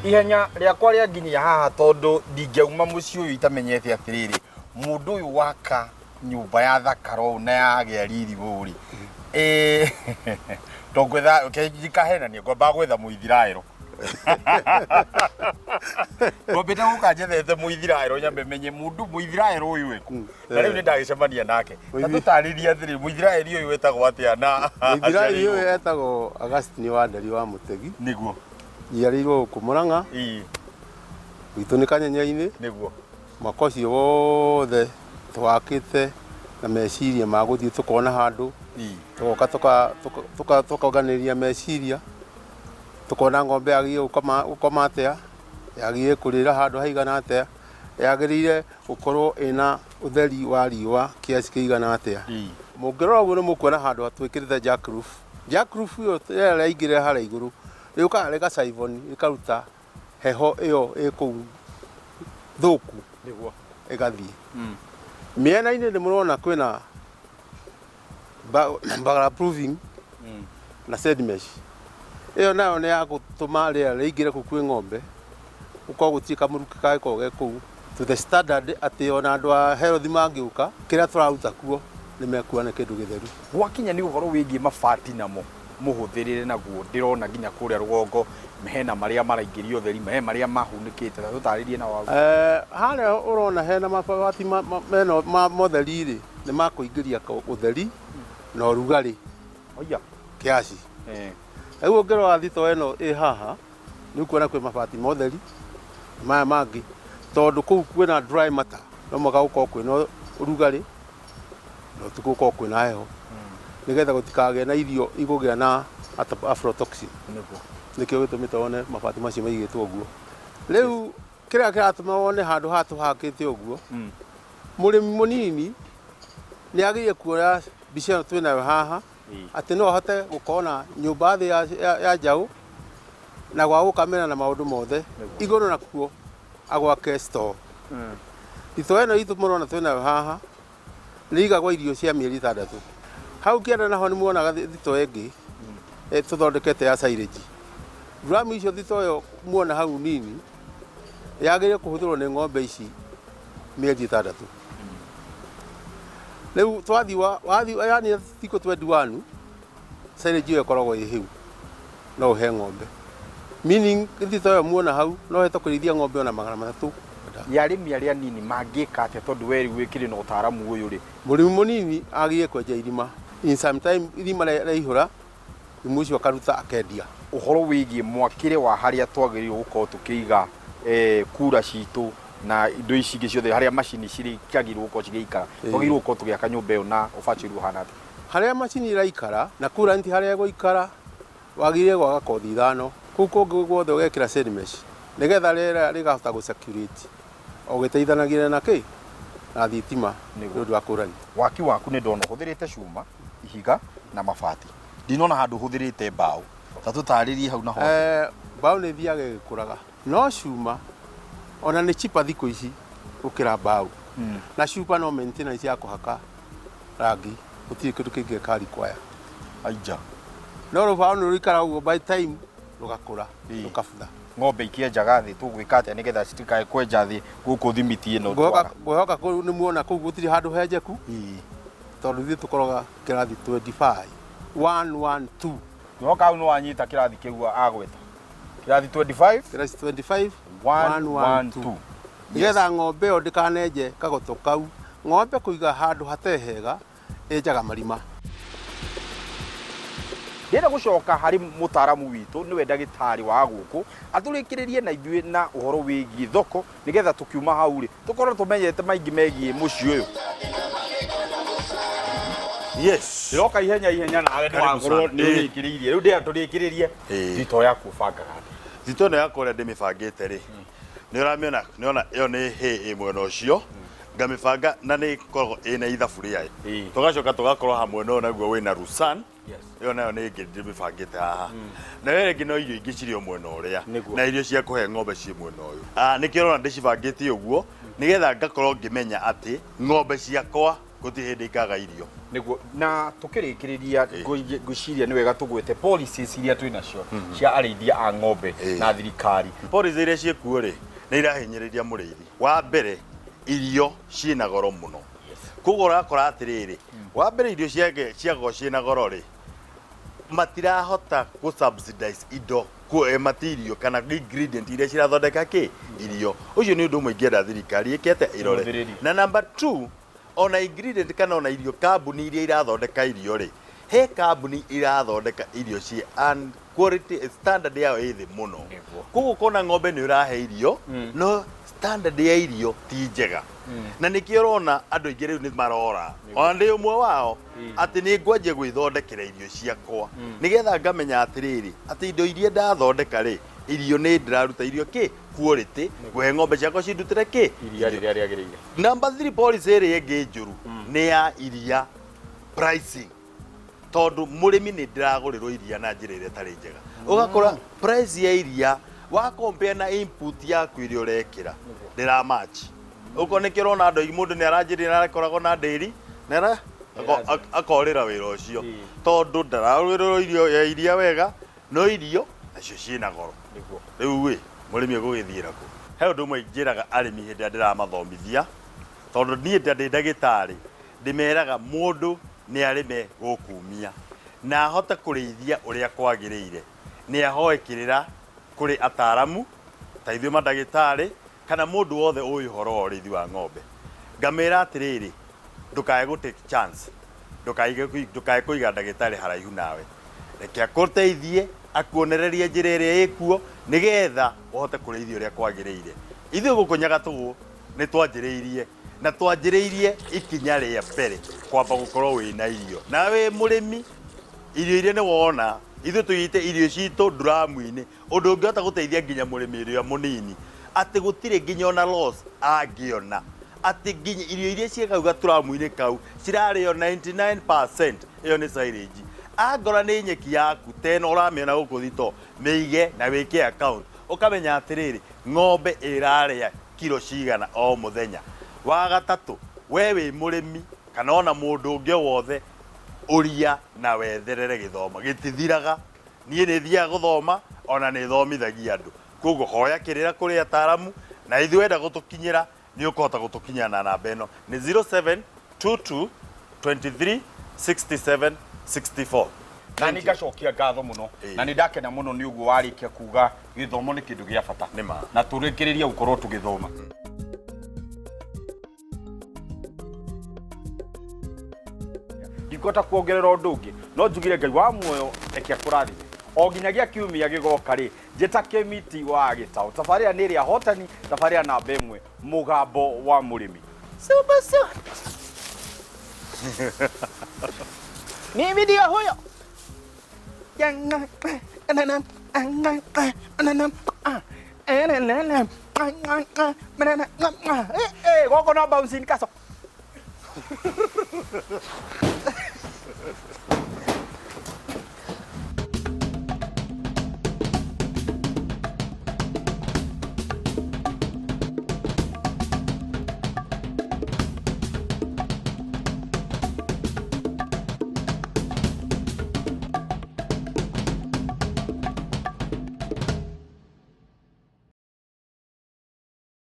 Ihenya rĩakwa rĩanginyia haha tondũ ndingĩauma mũciĩ ũyũ itamenyete atĩrĩrĩ, mũndũ ũyũ waka nyũmba ya thakara ũũ na yagĩa riri ũũ rĩ, ĩĩ to ngwetha ndikahenanie, ngwambaga gwetha mũithiraĩro. Ngwambĩte gũka njethete mũithiraĩro nyambe menye mũndũ mũithiraĩro ũyũ ĩkũ. Na rĩu nĩ ndagĩcemania nake. Ta tũtarĩrie atĩrĩrĩ, mũithiraĩri ũyũ wetagwo atĩa na Mũithiraĩri ũyũ etagwo Augustine Wanderi wa Mũtegi. Nĩguo. Njiarĩirwo gũkũ Mũrang'a. Gwitũ nĩ Kanyenya-inĩ. Nĩguo. Mwaka ũcio wothe twakĩte na meciria ma gũthiĩ tũkona handũ, tũgoka tũkonganĩrĩria meciria, tũkona ng'ombe yagĩrĩire gũkoma atĩa, yagĩrĩire kũrĩra handũ haigana atĩa, yagĩrĩire gũkorwo ĩna ũtheri wa riũa kiasi kĩigana atĩa. Mũngĩrora ũguo nĩ mũkuona handũ twĩkĩrĩte jack roof. Jack roof ĩyo rĩera rĩaingĩrĩra harĩa igũrũ, rĩũkaga rĩga siphon rĩkaruta heho ĩyo ĩ kũu thũku Nĩguo. ĩgathiĩ. Mĩena-inĩ nĩ mũrona kwĩna burglar proofing na shed mesh. Ĩyo nayo nĩ ya gũtũma rĩera rĩingĩre kũu kwĩ ng'ombe, gũkorwo gũtirĩ kamũrukĩ kangĩkorwo ge kũu to the standard atĩ ona andũ a health mangĩũka, kĩrĩa tũraruta kuo nĩ mekuona nĩ kĩndũ gĩtheru. Gwakinya nĩ ũhoro wĩgiĩ mabati namo mũhũthĩrĩre naguo, ndĩrona nginya kũrĩa rũgongo hena marĩa maraingĩria ũtheri, he marĩa mahunĩkĩte, ta tũtarĩrie na wau. Harĩa ũrona hena mabati mena ma motheri rĩ, nĩ ma kũingĩria ũtheri na ũrugarĩ Oia. kiasi. Rĩu ũngĩrora thitoo ĩno ĩ haha, nĩ ũkuona kwĩ mabati ma ũtheri, maya mangĩ, tondũ kũu kwĩna dry matter, no mũhaka gũkorwo kwĩna ũrugarĩ na ũtukũ gũkorwo kwĩna heho, nĩgetha gũtikagĩe na irio igũgĩa na aflatoxin. Nĩguo. Nĩkĩo gĩtũmĩte wone mabati macio maigĩtwo ũguo. Rĩu kĩrĩa kĩratũma wone handũ haha tũhakĩte ũguo, mũrĩmi mũnini nĩ agĩrĩire kuoya mbica ĩno twĩnayo haha, atĩ no ahote gũkorwo na nyũmba thĩ ya njaũ na gwa gũkamĩra na maũndũ mothe, igũrũ nakuo agwake store. Thitoo ĩno itũ mũrona twĩnayo haha nĩ igagwo irio cia mĩeri 6. Hau kĩanda naho nĩ muonaga thitoo ĩngĩ tũthondekete ya silage. Drum icio thitoo ĩyo muona hau nini yagĩrĩire kũhũthĩrwo nĩ ng'ombe ici mĩeri 6. Rĩu twathiĩ wathiĩ yani thikũ 21 silage ĩyo ĩkoragwo ĩ hĩu no ũhe ng'ombe. Meaning thitoo ĩyo muona hau no ũhote kũrĩithia ng'ombe ona 300. Ya arĩmi arĩa anini mangĩka atĩa tondũ we rĩu wĩkĩrĩ na ũtaaramu ũyũ rĩ? Mũrĩmi mũnini agĩrĩire kwenja irima. In some time irima rĩaihũra, thumu ũcio akaruta akendia. Ũhoro wĩgiĩ mwakĩre wa harĩa twagĩrĩirwo gũkorwo tũkĩiga kura citũ na indo ici ingĩ ciothe harĩa macini cirĩ ciagĩrĩirwo gũkorwo cigĩikara, twagĩrĩirwo gũkorwo tũgĩaka nyũmba ĩyo na ũbacĩru ũhana atĩa? Harĩa macini ĩraikara na coolant harĩa ĩgũikara wagĩrĩire gwaka kothi ithano. Kũu kũngĩ guothe ũgekĩra shade mesh nĩgetha rĩera rĩkahota gũ circulate o gĩteithanagia na kĩ? Na thitima nĩ ũndũ wa coolant. Waki waku nĩ ndona ũhũthĩrĩte cuma, ihiga na mabati. Ndinona handũ ũhũthĩrĩte mbaũ. Ta tũtarĩrie hau naho. Mbaũ nĩ ĩthiaga ĩgĩkũraga no cuma ona nĩ cheaper thikũ ici gũkĩra mbaũ. Na cuma no maintenance ya kũhaka rangi gũtirĩ kĩndũ kĩngĩ gĩka require. Aija. No rũbaũ nĩ rũikaraga ũguo by time rũgakũra rũkabutha. Ng'ombe ikĩenjaga thĩ tũgwĩka atĩa nĩgetha citikae kwenja thĩ gũkũ thimiti ĩno twara? Ngwĩhoka kũu nĩ muona kũu gũtirĩ handũ henjeku tondũ ithuĩ tũkoroga kĩrathi 25 1 1 2. Ngwĩhoka hau nĩ wanyita kĩrathi kĩu agweta. Kĩrathi 25 Kĩrathi 25 1 1 2. Nĩgetha ng'ombe ĩyo ndĩkanenje kagoto kau. Ng'ombe kũiga handũ hate hega ĩnjaga marima. Ndĩrenda gũcoka harĩ mũtaaramu witũ nĩwe ndagĩtarĩ wa gũkũ atũrĩkĩrĩrie na ithuĩ na ũhoro wĩgiĩ thoko nĩgetha tũkiuma hau rĩ tũkorwo tũmenyete maingĩ megiĩ mũciĩ ũyũ. Yes. Ndĩroka ihenya ihenya nawe Karibu ndũgakorwo sana. nĩ ũrĩkĩrĩirie. Rĩu ndĩrenda tũrĩkĩrĩrie thitoo yaku ũbangaga atĩa? Thitoo ĩno yakwa ũrĩa ndĩmĩbangĩte rĩ, nĩ ũramĩona, nĩ ũrona ĩyo nĩ hay ĩ mwena ũcio, ngamĩbanga na nĩ ĩkoragwo ĩna ithabu rĩayo. Tũgacoka tũgakorwo ha mwena ũyũ naguo wĩna lucerne, ĩyo nayo nĩ ĩngĩ ndĩmĩbangĩte haha. Nayo ĩyo ĩngĩ no irio ingĩ cirĩ o mwena ũrĩa, na irio cia kũhe ng'ombe ciĩ mwena ũyũ. Nĩkĩo ũrona ndĩcibangĩte ũguo, nĩgetha ngakorwo ngĩmenya atĩ ng'ombe ciakwa Gũtirĩ hĩndĩ ikaga irio. Nĩguo na tũkĩrĩkĩrĩria, ngwĩciria nĩ wega tũgwete policies iria twĩ nacio cia arĩithia a ng'ombe na thirikari. Policy iria ciĩkuo rĩ, nĩ irahinyĩrĩria mũrĩithi. Wa mbere, irio ciĩna goro mũno, koguo ũrakora atĩrĩrĩ, wa mbere irio ciake ciakorwo ciĩna goro rĩ, matirahota gũ subsidize indo material kana ingredient iria cirathondeka kĩ irio. Ũcio nĩ ũndũ ũmwe ingĩenda thirikari ĩke atĩa, ĩrore. Ĩhũthĩrĩrie. Na number two, ona ingredient kana ona irio, kambuni iria irathondeka irio rĩ, he kambuni irathondeka irio ciĩ and quality standard yao ĩ thĩ mũno. Koguo ũkona ng'ombe nĩ ũrahe irio, no standard ya irio ti njega, na nĩkĩo ũrona andũ aingĩ rĩu nĩ marora, ona ndĩ ũmwe wao, atĩ nĩ ngwanjia gwĩthondekera irio ciakwa, nĩgetha ngamenya atĩrĩrĩ, atĩ indo iria ndathondeka rĩ, irio nĩ ndĩraruta irio kĩ quality, ngũhe ng'ombe ciakwa cindutĩre kĩ iria rĩrĩa rĩagĩrĩire. Number three, policy ĩrĩa ĩngĩ njũru nĩ ya iria pricing, tondũ mũrĩmi nĩ ndĩragũrĩrwo iria na njĩra ĩrĩa ĩtarĩ njega. Ũgakora price ya iria wa compare na input yaku ĩrĩa ũrekĩra ndĩra match. Ũkorwo nĩkĩo ũrona andũ aingĩ, mũndũ nĩ aranjĩrĩra na arakoragwo na ndĩri na akorĩra wĩra ũcio, tondũ ndaragũrĩrwo irio ya iria wega, no irio nacio ciĩna goro. Rĩu ĩ mũrĩmi egũgĩthiĩra kũ? He ũndũ ũmwe njĩraga arĩmi hĩndĩ ĩrĩa ndĩramathomithia, tondũ niĩ ta ndĩ ndagĩtarĩ, ndĩmeraga mũndũ nĩ arĩme gũkumia na ahote kũrĩithia ũrĩa kwagĩrĩire, nĩ ahoe kĩrĩra kũrĩ ataramu ta ithuĩ mandagĩtarĩ kana mũndũ wothe ũĩ ũhoro wa ũrĩithi wa ng'ombe. Ngamĩra atĩrĩrĩ, ndũkae gũ take chance, ndũkae kũiga ndagĩtarĩ haraihu nawe, reke akũteithie, akuonererie njĩra ĩrĩa ĩkuo nĩgetha ũhote kũrĩithia ũrĩa kwagĩrĩire. Ithuĩ gũkũ Nyagatũgũ nĩ twanjĩrĩirie, na twanjĩrĩirie ikinya rĩa mbere kwamba gũkorwo wĩna irio na wĩ mũrĩmi, irio iria nĩ wona ithuĩ tũigĩte irio citũ nduramu-inĩ, ũndũ ũngĩhota gũteithia nginya mũrĩmi ũrĩa mũnini, atĩ gũtirĩ nginya ona loss angĩona, atĩ nginya irio iria ciĩ kau gaturamu-inĩ kau cirarĩo 99% ĩyo nĩ silage. Angora nĩ nyeki yaku ta ĩno ũramĩona gũkũ thito, mĩige na wĩke account, ũkamenya atĩrĩrĩ, ng'ombe ĩrarĩa kiro cigana o mũthenya. Wa gatatũ, we wĩ mũrĩmi kana ona mũndũ ũngĩ o wothe, ũria na wetherere gĩthomo, gĩtithiraga. Niĩ nĩ thiaga gũthoma, ona nĩ thomithagia andũ, koguo hoya kĩrĩra kũrĩ ataramu, na ithuĩ wenda gũtũkinyĩra nĩ ũkũhota gũtũkinyĩra na namba ĩno nĩ 0722 23 67 64. Na nĩ ngacokia ngatho mũno. Na nĩ ndakena mũno nĩ ũguo warĩkia kuga gĩthomo nĩ kĩndũ gĩa bata. Nĩ ma. Na tũrĩkĩrĩrie gũkorwo tũgĩthoma. Ndikũhota kuongerera ũndũ ũngĩ, no njugire Ngai wa muoyo reke akũrathime o nginyagia kiumia gĩgoka rĩ. Njĩta Kĩmiti wa Gĩtaũ, tabarĩra nĩ ĩrĩa hotani, tabarĩra namba 1, mũgambo wa mũrĩmi. Super super. Mimi ndio huyo. Eh, eh, goko no bouncing castle.